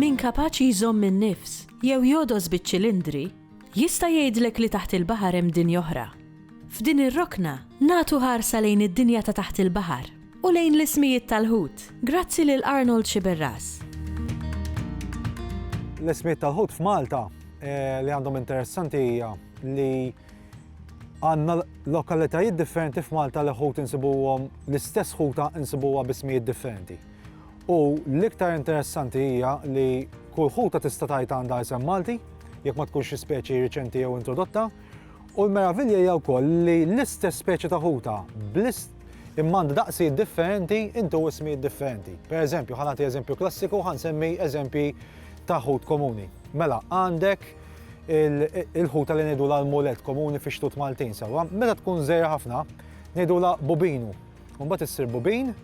Min kapaċi jżomm in-nifs jew jogħdos biċ-ċilindri, jista' jgħidlek li taħt il-baħar hemm dinja oħra. F'din ir-rokna nagħtu ħarsa lejn id-dinja ta' taħt il-baħar u lejn l-ismijiet tal-ħut, grazzi lil Arnold Sciberras. L-ismijiet tal-ħut f'Malta eh, li għandhom interessanti hija li Għandna lokalitajiet differenti f'Malta li ħut insibuhom l-istess ħuta insibuha b'ismijiet differenti. U l-iktar interessanti hija li kull ħuta tista' tgħid għandha isem Malti, jekk ma tkunx xi speċi riċenti jew introdotta, u l-meravilja hija wkoll li l-istess speċi ta' ħuta imma għandha daqsijiet differenti intu ismijiet differenti. Per eżempju, ħa nagħti eżempju klassiku, ħa nsemmi eżempji ta' ħut komuni. Mela, għandek il-ħuta li ngħidulha l-mulet komuni fi xtut Maltin sewwa, meta tkun żgħira ħafna ngħidulha bubinu. U mbagħad issir bubin,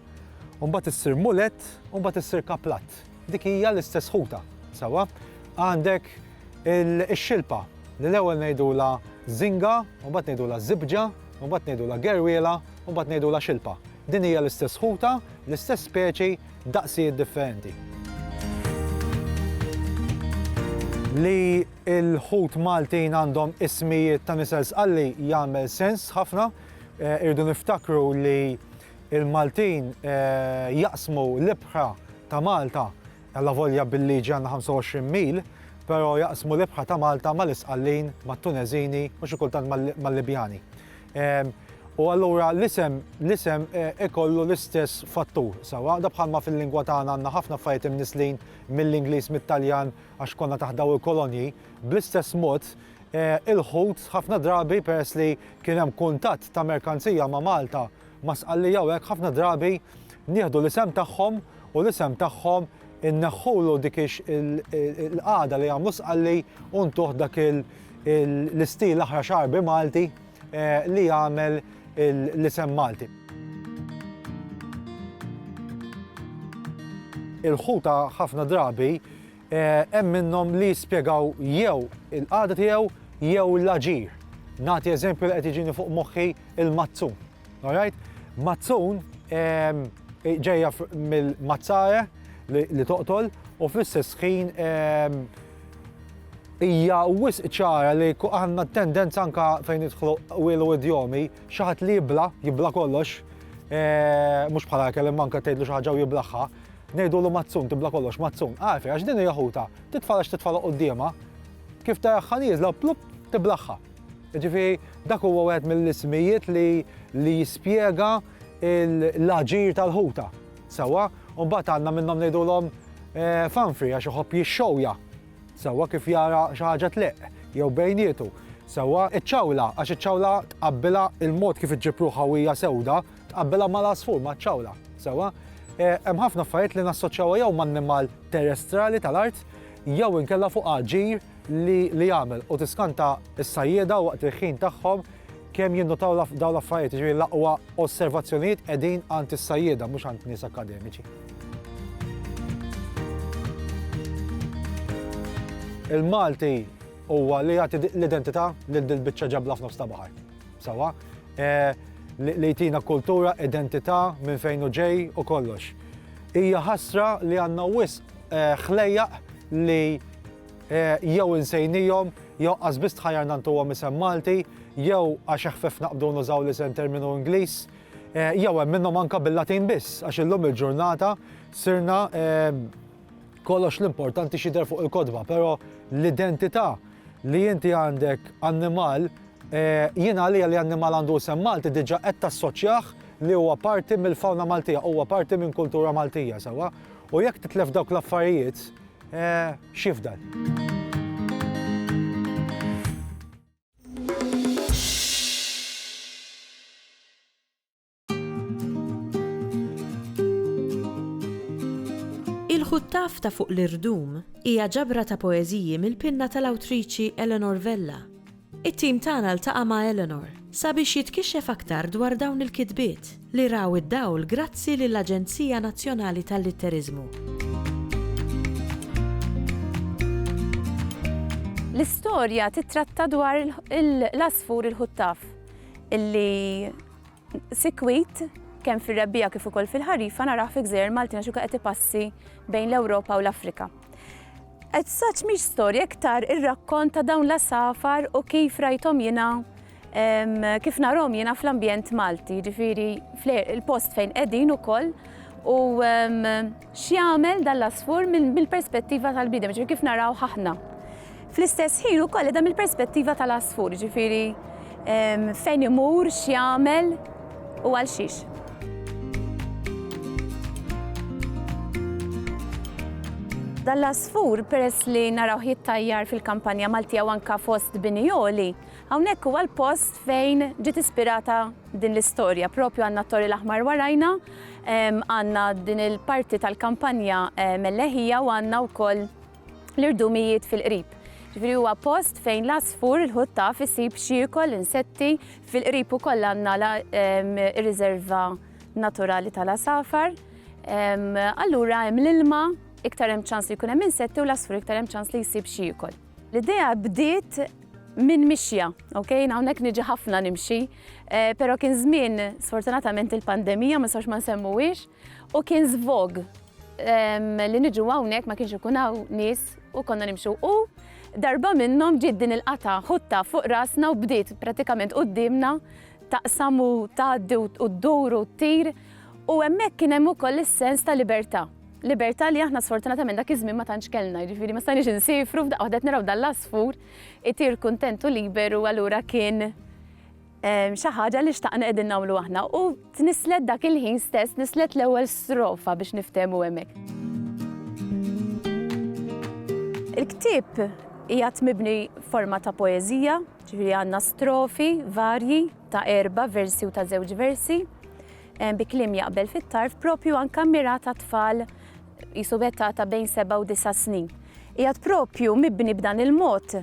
u mbagħad issir mulet, u mbagħad issir kaplat. Dik hija l-istess ħuta, sewwa. Għandek ix-xilpa li l-ewwel ngħidulha zinga, u mbagħad ngħidulha żibġa, u mbagħad ngħidulha gerwiela, u mbagħad ngħidulha xilpa. Din hija l-istess ħuta, l-istess speċi, daqsijiet differenti. Li l-ħut Maltin għandhom ismijiet ta' nisel Sqalli jagħmel sens ħafna. Eh, irridu niftakru li il-Maltin eh, jaqsmu l-ibħra ta' Malta għalla volja bil-liġi għandna 25 mil, però jaqsmu l-ibħra ta' Malta mal-Isqallin, mat-Tuneżini u xi kultant mal-Libjani. U allura l-isem l-isem eh, ikollu l-istess fattur sewwa, da bħalma fil-lingwa tagħna għandna ħafna affarijiet imnislin mill-Ingliż mit-Taljan għax konna taħt daw il-kolonji, bl-istess mod eh, il-ħut ħafna drabi peress li kien hemm kuntatt ta' merkanzija ma' Malta ma' Sqallija u hekk ħafna drabi nieħdu l-isem tagħhom u l-isem tagħhom inneħħulu dik il-qagħda li jagħmlu Sqalli u ntuh dak l-istil aħrax Għarbi Malti li jagħmel l-isem Malti. Il-ħuta ħafna drabi eh, hemm minnhom li jispjegaw jew il-qagħda tiegħu jew l-aġir. Nagħti eżempju li qed jiġini fuq moħħi il-mazzun. Alright? Mazzun ehm, ġejja mill-mazzare li toqtol u fl-istess ħin ehm, Hija wisq ċara li għandna tendenza anka fejn jidħlu qwiel u idjomi, xi ħadd li jibla, jibla kollox, eh, mhux bħala ikel imma anka tgħidlu xi ħaġa u jiblaħħa, ngħidulu mazzun, tibla kollox, mazzun. Għalfejn, għax din hija ħuta, titfalha x'titfalha quddiemha, kif taraħħa nieżla plup tiblaħħa. Ġifieri dak huwa wieħed mill-ismijiet li li jispjega l-aġir tal-ħuta. Sewwa, u mbagħad għandna minnhom ngħidulhom eh, fanfri għax iħobb jixxowja. Sewwa kif jara xi ħaġa tleqq jew bejnietu. Sewwa iċ-ċawla għax iċ-ċawla tqabbilha il-mod kif iġġib ruħha u hija sewda, tqabbilha mal-għasfur, maċ-ċawla. Sewwa? Eh, hemm ħafna affarijiet li nassoċjawha jew m'annimal terrestrali tal-art jew inkella fuq aġir li li jagħmel u tiskanta s-sajjieda waqt il-ħin tagħhom kemm jinnotaw dawn l-affarijiet, jiġifieri l-aqwa osservazzjonijiet qegħdin għand is-sajjieda mhux għand nies akademiċi. Il-Malti huwa li jagħti l-identità lil dil-biċċa ġebla f'nofs ta' baħar. Sawa, eh, li jtina kultura, identità minn fejn hu ġej u kollox. Hija ħasra li għandna wisq eh, ħlejjaq li eh, jew insejnihom, jew qas biss tħajjarna ntuhom isem Malti, jew għax eħfef naqbdu nużaw l-isem terminu Ingliż. Eh, jew hemm minnhom anka bil-Latin biss, għax illum il-ġurnata sirna eh, kollox l-importanti x'jidher fuq il-kotba, però l-identità li inti għandek annimal, eh, jiena għalija li annimal għandu isem Malti diġà qed tassoċjah li huwa parti mill-fawna Maltija, huwa parti minn kultura Maltija sewwa. U jekk titlef dawk l-affarijiet, x'jifdal? Il-Ħuttaf ta' fuq l-Irdum hija ġabra ta' poeżiji mill-pinna tal-awtriċi Eleanor Vella. It-tim tagħna ltaqa' ma' Eleanor sabiex jitkixxef aktar dwar dawn il-kitbiet li raw id-dawl grazzi lill-Aġenzija Nazzjonali tal-Litteriżmu. L-istorja titratta dwar l-għasfur il-ħuttaf illi sikwit kemm fir-rebbiegħa kif ukoll fil-ħarifa narah fi gżejjer Maltin għax qed ipassi bejn l-Ewropa u l-Afrika. As such mhix storja iktar ir-rakkont ta' dawn l-għasafar u kif rajthom jiena kif narhom jiena fl-ambjent Malti, ġifieri il-post fejn qegħdin ukoll u x'jagħmel dan l-għasfur mill-perspettiva tal-bniedem, ġifieri kif naraw aħna. Fl-istess ħin ukoll qiegħda mill-perspettiva tal-għasfur, ġifieri fejn imur, x'jagħmel u għal xiex. Dan l-għasfur peress li narawh jittajjar fil-kampanja Maltija u anka fost bini għoli, hawnhekk huwa l-post fejn ġiet ispirata din l-istorja. Propju għandna t-Torri l-Aħmar warajna, għandna din il-parti tal-kampanja melleħija u għandna wkoll l-irdumijiet fil-qrib. Ġifieri huwa post fejn l-għasfur il-ħuttaf isib x'jiekol insetti, fil-qrib ukoll għandna ir-riserva naturali tal-għasafar. Allura hemm l-ilma, iktar hemm ċans li jkun hemm insetti u l-għasfur iktar hemm ċans li jsib x'jiekol. L-idea bdiet minn mixja, ok? Hawnhekk niġi ħafna nimxi, eh, però kien żmien sfortunatament il-pandemija ma nistgħux ma nsemmuhiex u kien żvog li niġu hawnhekk ma kienx ikun hawn nies u konna nimxu u darba minnhom ġiet din il-qata ħutta fuq rasna u bdiet pratikament qudiemna taqsam u tgħaddi u ddur u ttir u hemmhekk kien hemm ukoll is-sens ta' libertà. Libertà li aħna sfortunatament dak iż-żmien ma tantx kellna, jiġifieri ma stajniex insifru f'daqqa waħda qed naraw dan l-għasfur itir kuntent u liberu allura kien xi ħaġa li xtaqna qegħdin nagħmlu aħna u tnisslet dak il-ħin stess, nislet l-ewwel strofa biex niftehmu hemmhekk. Il-ktieb qiegħed mibni forma ta' poeżija, ġifieri għandna strofi varji ta' erba' versi u ta' żewġ versi, bi kliem jaqbel fit-tarf propju anka mirat għat-tfal qisu b'età ta' bejn seba' u disa' snin. Qiegħed propju mibni b'dan il-mod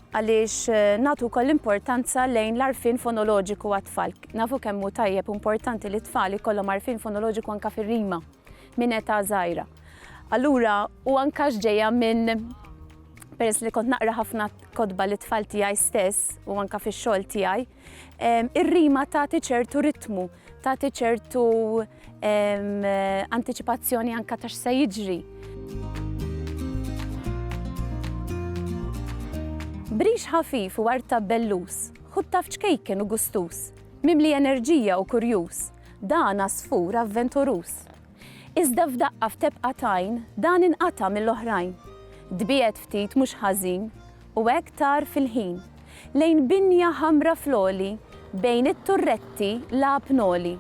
għaliex nagħtu wkoll importanza lejn l-għarfien fonoloġiku għat-tfal. Nafu kemm hu tajjeb u importanti li t-tfal ikollhom għarfien fonoloġiku anka fir-rima minn età żgħira. Allura, u anka x'ġejja minn peress li kont naqra ħafna kotba li tfal tiegħi stess u anka fix-xogħol tiegħi, ir-rima tagħti ċertu ritmu, tagħti ċertu antiċipazzjoni anka ta' x'se jiġri. Brix ħafif u artab bellus, ħuttaf ċkejken u gustuż, mimli enerġija u kurjuż, dan għasfur avventuruż. Iżda f'daqqa f'tebqa t'għajn dan inqata' mill-oħrajn. Tbiegħed ftit mhux ħażin u hekk tar fil-ħin. Lejn binja ħamra fl-għoli bejn it-turretti lagħab noli.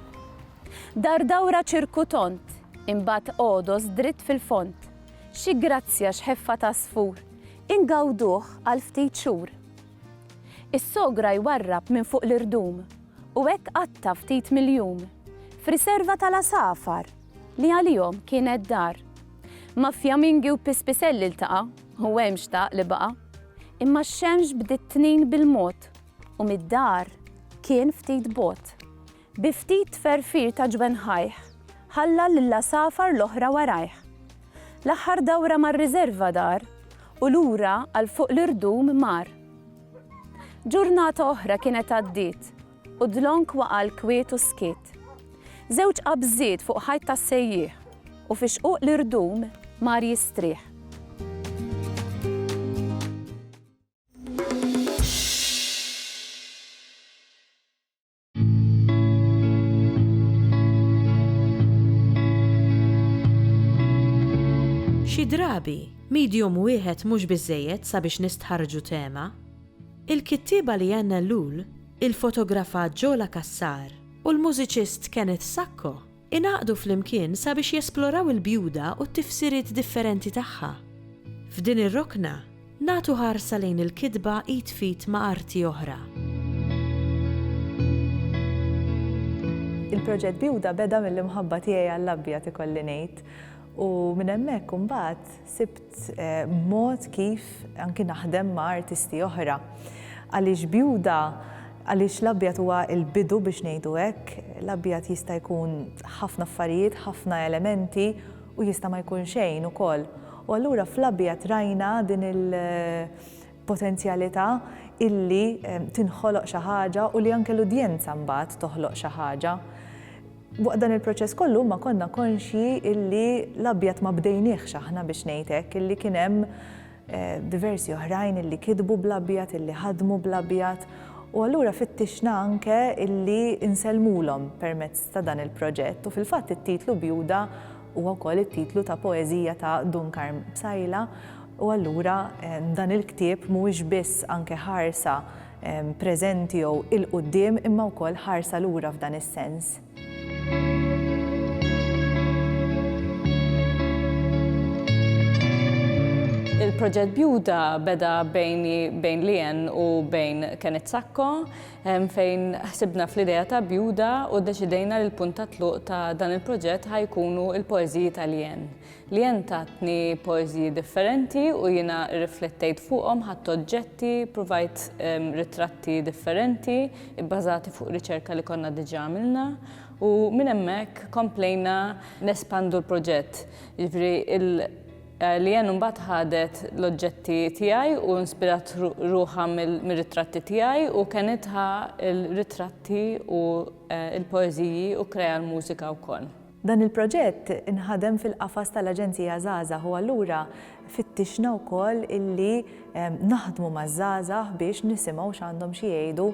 Dar dawra ċirku tond, imbagħad għodos dritt fil-fond. Xi grazzja x'ħeffa t'għasfur, ingawduh għal ftit xhur. Is-sogra jwarrab minn fuq l-irdum u hekk qatta' ftit mill-jum f'riserva tal-għasafar li għalihom kienet dar. Ma' fjamingi u pispiselli ltaqa' u hemm xtaq li baqa'. Imma x-xemx bdiet tnin bil-mod u mid-dar kien ftit bogħod. Bi ftit tferfir ta' ġwenħajh, ħalla lill-għasafar l-oħra warajh. L-aħħar dawra mar-riserva dar u lura għal fuq l-irdum mar. Ġurnata oħra kienet għaddiet u dlonk waqa' l-kwiet u s-skiet. Żewġ qabżiet fuq ħajt tas-sejjieħ u fi xquq l-irdum mar jistrieħ. Xi drabi, medium wieħed mhux biżżejjed sabiex nistħarrġu tema. Il-kittieba Leanne Ellul, il-fotografa Jola Cassar u l-mużiċist Kenneth Sacco ingħaqdu flimkien sabiex jesploraw il-bjuda u t-tifsiriet differenti tagħha. F'din ir-rokna, Nagħtu ħarsa lejn il-kitba id f'id ma' arti oħra. Il-proġett Bjuda beda mill-imħabba tiegħi għall-abjad ikolli ngħid u minn hemmhekk imbagħad sibt mod kif anki naħdem ma' artisti oħra. Għaliex Bjuda għaliex l-abjad huwa l-bidu biex ngħidu hekk, l-abjad jista' jkun ħafna affarijiet, ħafna elementi u jista' ma jkun xejn ukoll. U allura fl-abjad rajna din il- potenzjalità illi tinħoloq xi ħaġa u li anke l-udjenza mbagħad toħloq xi ħaġa. Waqt dan il-proċess kollu imma konna konxji illi l-abjad ma bdejniehx aħna biex ngħid hekk, illi kien hemm diversi oħrajn illi kitbu bl-abjad, illi ħadmu bl-abjad u allura fittixna anke illi nsellmulhom permezz ta' dan il-proġett u fil-fatt it-titlu Bjuda huwa wkoll it-titlu ta' poeżija ta' Dun Karm Psaila u allura dan il-ktieb mhuwiex biss anke ħarsa preżenti jew 'il quddiem imma wkoll ħarsa lura f'dan is-sens. Il-proġett Bjuda beda bejni bejn Leanne u bejn Kenneth Sacco fejn ħsibna fl-idea ta' Bjuda u ddeċidejna li l-punt ta' tluq ta' dan il-proġett ħa jkunu l-poeżiji ta' Leanne. Leanne tatni poeżiji differenti u jiena rriflettejt fuqhom, ħadt oġġetti, pruvajt ritratti differenti bbażati fuq riċerka li konna diġà għamilna u minn hemmhekk komplejna nespandu l-proġett. Jiġifieri Leanne mbagħad ħadet l-oġġetti tiegħi u inspirat ruħha mir-ritratti tiegħi u Kenneth ħa l-ritratti u l-poeżiji u kkrea l-mużika wkoll. Dan il-proġett inħadem fil-qafas tal-Aġenzija Żgħażagħ u allura fittixna wkoll illi naħdmu maż-żgħażagħ biex nisimgħu x'għandhom xi jgħidu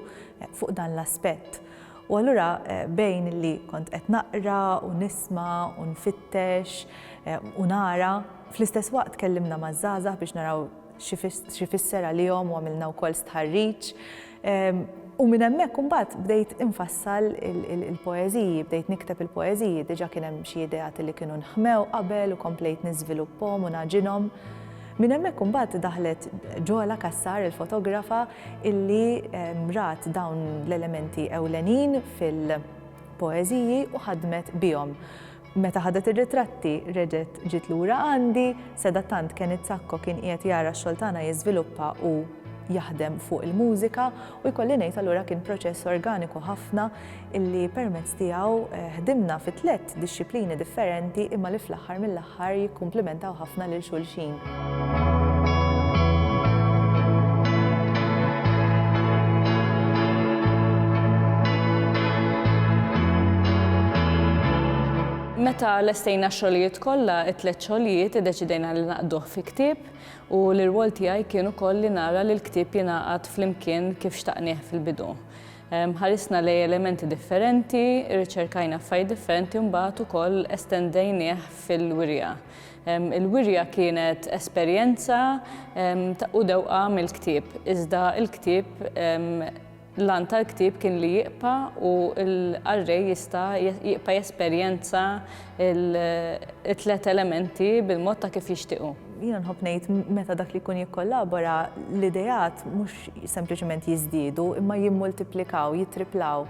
fuq dan l-aspett. U allura bejn illi kont qed naqra u nisma' u nfittex u nara, fl-istess waqt tkellimna maż-żgħażagħ biex naraw x'ifisser għalihom u għamilna wkoll stħarriġ. U minn hemmhekk imbagħad bdejt infassal il-poeżiji, bdejt nikteb il-poeżiji, diġà kien hemm xi ideat li kienu nħmew qabel u komplejt niżvilupphom u nagħġinhom. Minn hemmhekk imbagħad daħlet Ġola Cassar, il-fotografa, illi rat dawn l-elementi ewlenin fil-poeżiji u ħadmet bihom. Meta ħadet ir-ritratti reġgħet ġiet lura għandi, sadattant Kenneth Sacco kien qiegħed jara x-xogħol tagħna jiżviluppa u jaħdem fuq il-mużika u jkolli ngħid allura kien proċess organiku ħafna illi permezz tiegħu ħdimna fi tlett dixxiplini differenti imma li fl-aħħar mill-aħħar jikkumplimentaw ħafna lil xulxin. Meta lestejna x-xogħlijiet kollha, it-tliet xogħlijiet, iddeċidejna li naqduh fi ktieb u l-irwol tiegħi kien ukoll li nara li l-ktieb jingħaqad flimkien kif xtaqnieh fil-bidu. Ħarisna lejn elementi differenti, irriċerkajna affarijiet differenti u mbagħad ukoll estendejnieh fil-wirja. Il-wirja kienet esperjenza u dewqa mill-ktieb, iżda l-ktieb l-għan tal-ktieb kien li jiqpa' u l-qarrej jista' jiqpa' jesperjenza t-tliet elementi bil-mod ta' kif jixtiequ. Jiena nħobb ngħid meta dak li jkun jikkollabora l-ideat mhux sempliċement jiżdiedu imma jimmultiplikaw, jittriplaw.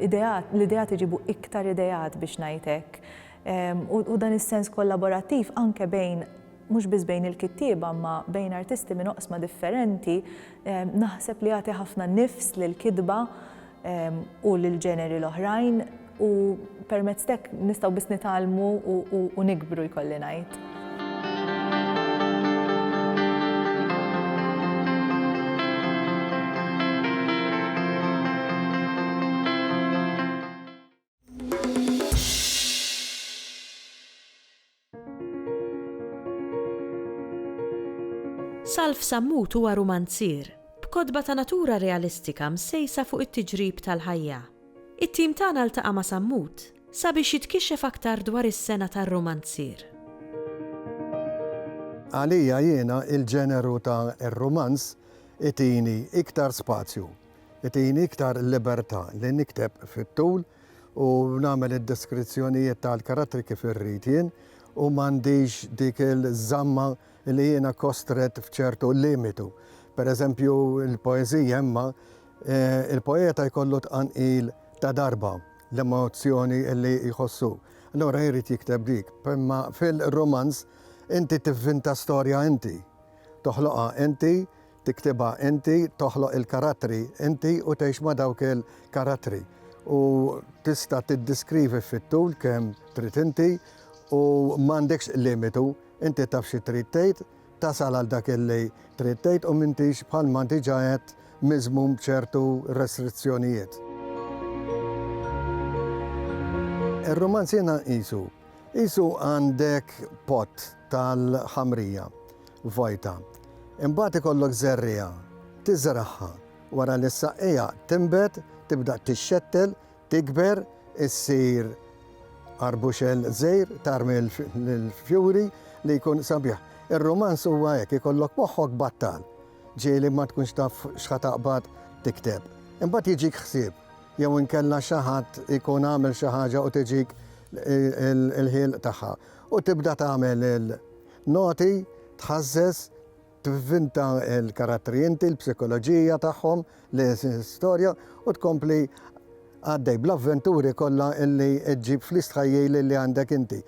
Ideat, l-ideat iġibu iktar ideat biex ngħid hekk. U dan is-sens kollaborattiv anke bejn mhux biss bejn il-kittieba imma bejn artisti minn oqsma differenti, naħseb li jagħti ħafna nifs lill-kitba u lill-ġeneri l-oħrajn u permezz t'hekk nistgħu biss nitgħallmu u nikbru jkolli ngħid. Salv Sammut huwa rumanzier, b'kotba ta' natura realistika msejsa fuq it-tiġrib tal-ħajja. It-tim tagħna ltaqa' ma' Sammut sabiex jitkixxef aktar dwar is-sengħa tar-rumanzier. Għalija jiena il-ġeneru ta' r-rumanz itini iktar spazju, itini iktar libertà li nikteb fit-tul u nagħmel id-deskrizzjonijiet tal-karattri kif irrid jien u m'għandix dik il-żamma li jiena kostret f'ċertu limitu. Per eżempju, il-poeżija imma eh, il-poeta jkollu tqanqil ta' darba l-emozzjoni li jħossu. Allora jrid jikteb dik. Imma fil-romanz inti tivvinta storja inti. Toħloqha inti Tiktibha inti, toħloq il-karattri inti u tgħix ma' dawk il-karattri. U tista' tiddiskrivi fit-tul kemm trid inti u m'għandekx limitu, inti taf xi trid tgħid. tasal għal dak illi trid tgħid u m'intix bħalma diġà għedt miżmum b'ċertu restrizzjonijiet. Ir-rumanz jiena nqisu qisu għandek pott tal-ħamrija vojta. Imbagħad ikollok żerriegħa, tiżragħha, wara li ssaqqiha tinbet, tibda tixxettel, Tikber, issir arbuxell żgħir, tarmi l-fjuri li jkun sabiħ. Ir-rumanz huwa hekk, ikollok moħħok battal. Ġieli ma tkunx taf x'ħa taqbad tikteb. Imbagħad jiġik ħsieb, jew inkella xi ħadd ikun għamel xi ħaġa u tiġik il-ħiel tagħha. U tibda tagħmel il-noti, tħażżeż, Tivvinta l-karattri inti, l-psikoloġija tagħhom, l-istorja u tkompli għaddej bl-avventuri kollha illi ġġib fl-istħajjil illi għandek inti.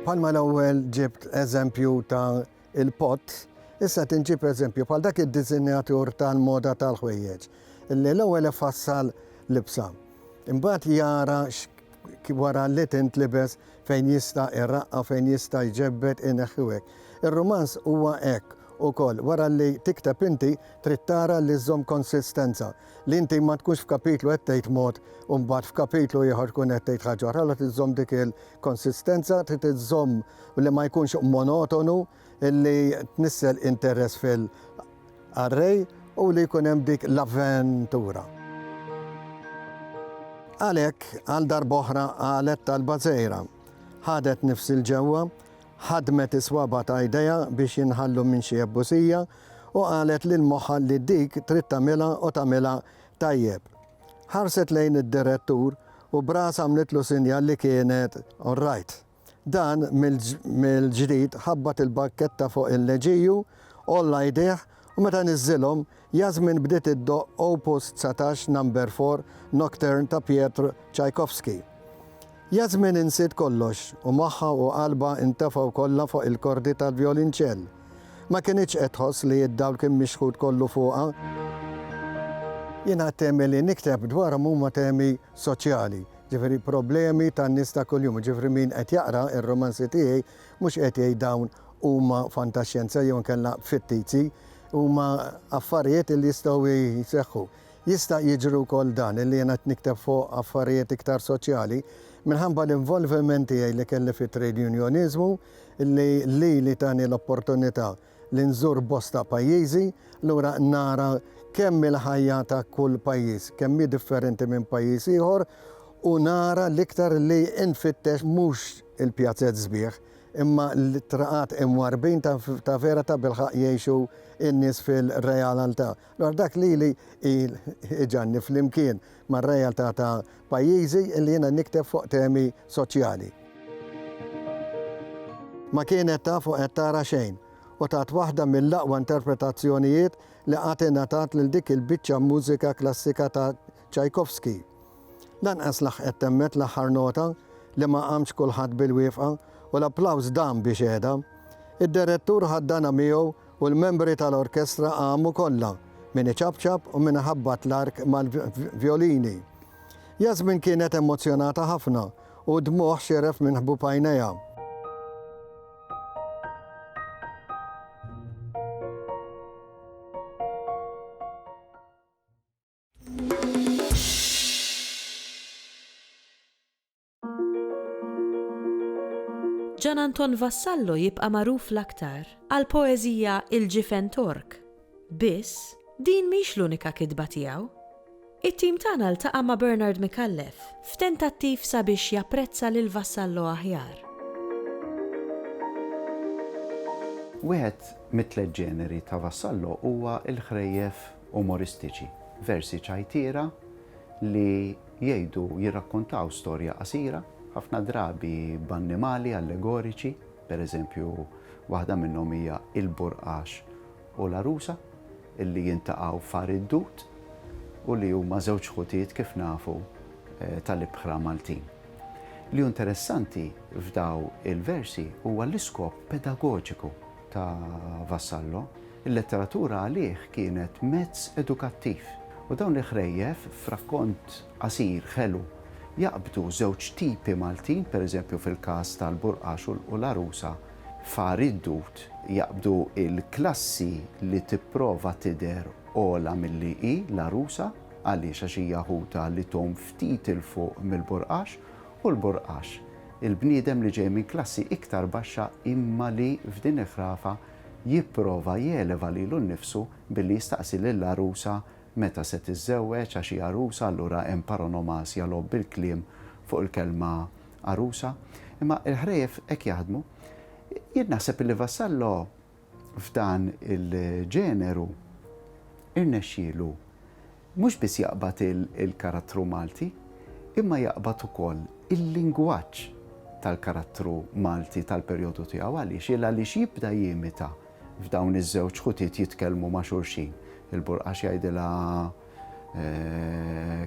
Bħalma l-ewwel ġibt eżempju ta' il-pott, issa tinġib eżempju bħal dak id-disinjatur tal-moda tal-ħwejjeġ illi l-ewwel ifassal libsa. Imbagħad jara wara li tintlibes fejn jista' iraqqa', fejn jista' jġebbed, ineħħi u hekk. Ir-rumanz huwa hekk ukoll. Wara li tikteb inti trid tara li żżomm konsistenza, li inti ma tkunx f'kapitlu qed tgħid mod u mbagħad f'kapitlu ieħor tkun qed tgħid ħaġa oħra, allura trid iżżomm dik il-konsistenza, trid iżżomm li ma jkunx monotonu, li tnissel interess fil qarrej u li jkun hemm dik l-avventura. Għalhekk, għal darb'oħra qalet talba żgħira. Ħadet nifs 'il ġewwa, ħadmet is-swaba' ta' jdejha biex jinħallu minn xi ebbusija u qalet lil moħħha li dik trid tagħmilha u tagħmilha tajjeb. Ħarset lejn id-direttur u b'rasha għamlitlu sinjal li kienet orrajt. Dan mill-ġdid ħabbat il-bakketta fuq il-leġiju, għolla jdejh u meta niżżilhom, Yasmin bdiet iddoqq Opus 19 Number 4 Nocturne ta' Piotr Tchaikovsky. Yasmin insiet kollox u moħħha u qalbha ntefgħu kollha fuq il-kordi tal-vjolinċell. Ma kinitx qed tħoss li d-dawl kien mixħut kollu fuqha. Jiena t-temi li nikteb dwarhom huma temi soċjali. Ġifieri problemi tan-nies ta' kuljum. Ġifieri min qed jaqra r-romanzi tiegħi mhux qed jgħid dawn huma fantaxjenza jew inkella fittizji, huma affarijiet li jistgħu jseħħu. Jista' jiġri wkoll dan li jiena qed nikteb fuq affarijiet iktar soċjali minħabba l-involviment tiegħi li kelli fit-trade unioniżmu li lili tani l-opportunità li nżur bosta pajjiżi, allura nara kemm il-ħajja ta' kull pajjiż, kemm hi differenti minn pajjiż ieħor u nara l-iktar li nfittex mhux il-pjazez sbieħ, imma l-traqat imwarrbin ta' vera tabilħaqq jgħixu n-nies fil-realtà. Allura dak lili iġagħalni flimkien mar-realtà ta' pajjiżi li jiena nikteb fuq temi soċjali. Ma kienet taf u qed tara xejn u tat waħda mill-aqwa interpretazzjonijiet li qatt ingħatat lil dik il-biċċa mużika klassika ta' Tchaikovsky. Lanqas laħqet temmet l-aħħar nota li ma qamx kulħadd bil-wieqfa u l-applawż dam biex għeda. Id-direttur ħaddanha miegħu u l-membri tal-orkestra qamu kollha, min iċapċap u min iħabbat l-ark mal-vjolini. Yasmin kienet emozzjonata ħafna u d-dmugħ xeref minn ħbub għajnejha. Gian Anton Vassallo jibqa' magħruf l-aktar għall-poeżija Il-Ġifen Tork. Biss, din mhix l-unika kitba tiegħu. It-tim tagħna ltaqa' ma' Bernard Micallef f'tentattiv sabiex japprezza lil Vassallo aħjar. Wieħed mit-tliet ġeneri ta' Vassallo huwa l-ħrejjef umoristiċi, versi ċajtiera li jgħidu, jirrakkontaw storja qasira, ħafna drabi b'annimali allegoriċi, per eżempju waħda minnhom hija Il-Burqax u l-Għarusa, illi jintaqgħu f'Għar id-Dud u li huma żewġ ħutiet kif nafu tal-ibħra Maltin. Li hu interessanti f'daw il-versi huwa l-iskop pedagoġiku ta' Vassallo. Il-letteratura għalih kienet mezz edukattiv u dawn il-ħrejjef f'rakkont qasir ħelu. Jaqbdu żewġ tipi Maltin, pereżempju fil-każ tal-Burqax u l-Għarusa, f'Għar id-Dud, jaqbdu l-klassi li tipprova tidher ogħla milli hi, l-għarusa, għaliex? Għax hija ħuta li tgħum ftit 'il fuq mill-Burqax, u l-Burqax, il-bniedem li ġej minn klassi iktar baxxa imma li f'din il-ħrafa jipprova jeleva lilu nnifsu billi jistaqsi lill-għarusa meta se tiżżewweġ għax hi għarusa allura hemm paronomasja logħob bil-kliem fuq il-kelma għarusa. Imma l-ħrejjef hekk jaħdmu. Jien naħseb illi Vassallo f'dan il-ġeneru irnexxielu mhux biss jaqbad il-karattru Malti imma jaqbad ukoll il-lingwaġġ tal-karattru Malti tal-perjodu tiegħu għaliex il għaliex jibda jimita F'dawn iż-żewġ ħutiet jitkellmu ma' xulxin. Il-burqax jgħidilha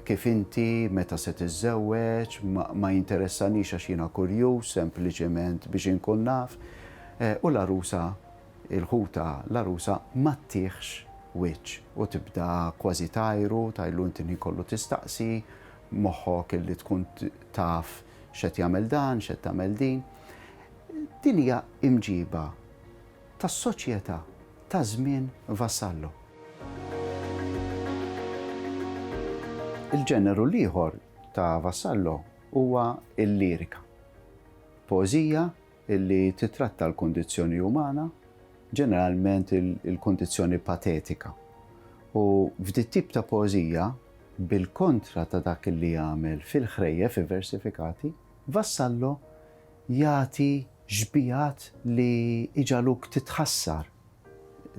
kif inti, meta se tiżżewweġ, ma jinteressanix għax jiena kurjuż, sempliċement biex inkun naf. U l-għarusa, il-ħuta l-għarusa ma ttihx wiċċ u tibda kważi tgħajru, tgħidlu inti l-ħin kollu tistaqsi, moħħok illi tkun taf x'qed jagħmel dan, x'qed tagħmel din. Din hija imġiba tas-soċjetà ta' żmien Vassallo. Il-ġeneru l-ieħor ta' Vassallo huwa l-lirika. Poeżija li titratta l-kundizzjoni umana, ġeneralment il-kundizzjoni patetika. U f'dit-tip ta' poeżija, bil-kontra ta' dak li jagħmel fil-ħrejjef ivversifikati, Vassallo jagħti xbigħat li jġagħluk titħassar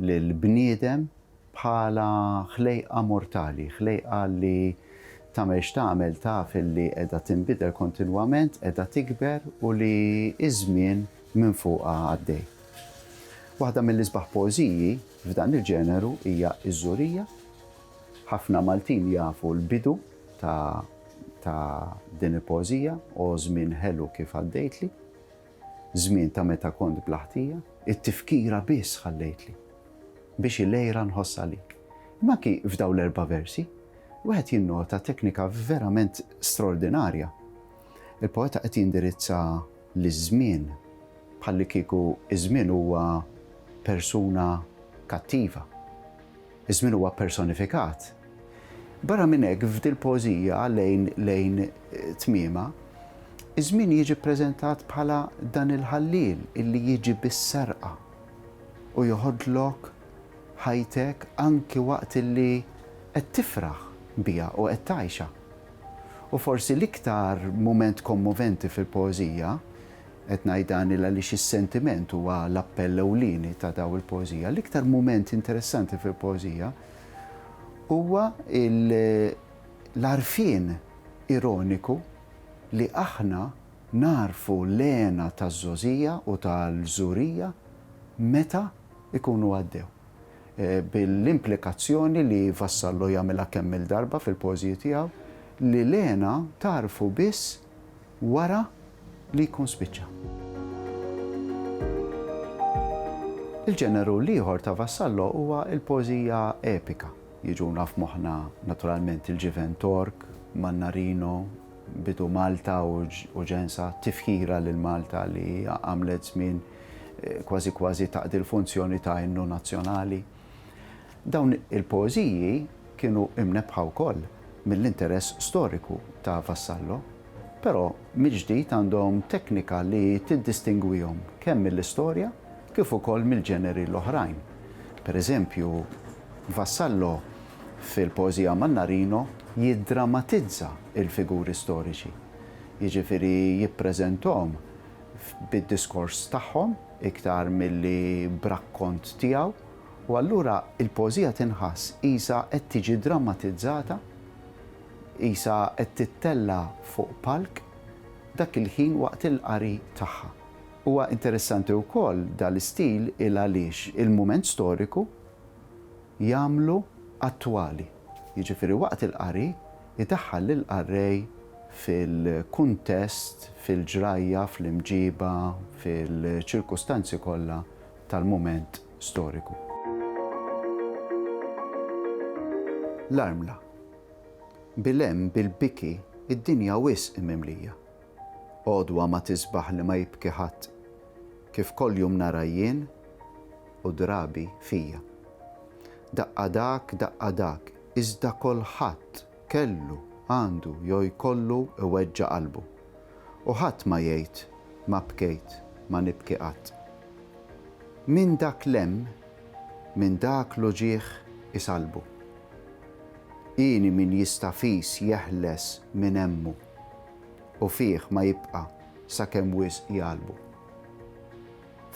lill-bniedem bħala ħlejqa mortali, ħlejqa li tagħmel x'tagħmel taf li qiegħda tinbidel kontinwament, qiegħda tikber u li ż-żmien minn fuqha għaddej. Waħda mill-isbaħ poeżiji f'dan il-ġeneru hija Iż-Żurija. Ħafna Maltin jafu l-bidu ta' ta' din il-poeżija, O żmien ħelu kif għaddejtli, żmien ta' meta kont bla ħtija, it-tifkira biss ħallejtli, biex il-għira nħoss għalik. Imma anki f'dawn l-erba' versi, wieħed jinnota teknika verament straordinarja. Il-poeta qed jindirizza liż-żmien bħallikieku ż-żmien huwa persuna kattiva. Iż-żmien huwa ppersonifikat. Barra minn hekk, f'dil-poeżija lejn lejn tmiemha, iż-żmien jiġi ppreżentat bħala dan il-ħalliel illi jiġi bis-serqa u joħodlok ħajtek anki waqt illi qed tifraħ biha u qed tgħixha. U forsi l-iktar mument kommoventi fil-poeżija, Qed ngħid dan il għaliex is-sentiment huwa l-appell ewlieni ta' daw il-poeżija. L-iktar mument interessanti fil-poeżija huwa l-għarfien ironiku li aħna nagħrfu l-hena taż-żgħożija u tal-żurija meta jkunu għaddew. Bil-implikazzjoni li Vassallo jagħmilha kemm-il darba fil-poeżiji tiegħu li l-hena tagħrfu biss wara li jkun spiċċa. Il-ġeneru l-ieħor ta' Vassallo huwa l-poeżija epika. Jiġuna f'moħħna naturalment il-Ġiven Tork, Mannarino, Bidu Malta u Ġensa, tifħira lil Malta li għamlet żmien kważi kważi taqdi l-funzjoni ta' innu nazzjonali. Dawn il-poeżiji kienu imnebbħa wkoll mill-interess storiku ta' Vassallo, però mill-ġdid għandhom teknika li tiddistingwihom kemm mill-istorja kif ukoll mill-ġeneri l-oħrajn. Per eżempju, Vassallo fil-poeżija Mannarino jiddramatizza l-figuri storiċi, jiġifieri jippreżenthom bid-diskors tagħhom iktar milli b'rakkont tiegħu. U allura l-poeżija tinħass qisha qed tiġi drammatizzata, qisha qed tittella' fuq palk dak il-ħin waqt il-qari tagħha. Huwa interessanti wkoll dal-istil il għaliex il-mument storiku jagħmlu attwali. Jiġifieri waqt il-qari jdaħħal lill-qarrej fil-kuntest, fil-ġrajja, fl-imġiba, fil-ċirkustanzi kollha tal-mument storiku. L-armla. Bil-hemm bil-biki Id-dinja wisq mimlija. Għodwa ma tisbaħ li ma jibki ħadd. Kif koljum nara jien u drabi fija. Daqqa dak, daqqa dak, iżda kolħadd kellu, għandu jew jkollu iweġġa' qalbu. U ħadd ma jgħid ma bkejt, ma nibki qatt. Min dak l-hemm, minn dak l-uġigħ isallbu. Hieni min jista' fis jeħles minn hemmu u fih ma jibqa' sakemm wisq jgħallbu.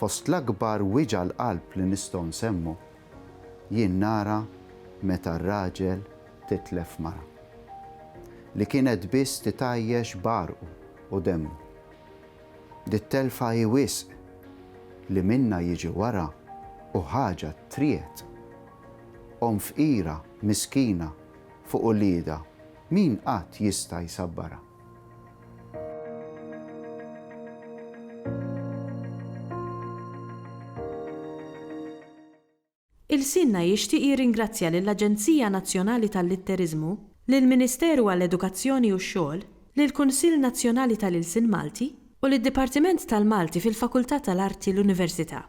Fost l-akbar wiġgħa l-qalb li nistgħu nsemmu, jien nara meta r-raġel titlef mara. Li kienet biss titgħajjex b'għarqu u demmu. Dit-telfa hi wisq, li minnha jiġi wara hu ħaġa triegħed. Omm fqira, miskina, fuq uliedha, min qatt jista' jsabbarha? Ilsienna jixtieq jirringrazzja lill-Aġenzija Nazzjonali tal-Litteriżmu, lill-Ministeru għall-Edukazzjoni u x-Xogħol, lill-Kunsill Nazzjonali tal-Ilsien Malti u lid-Dipartiment tal-Malti fil-Fakultà tal-Arti l-Università.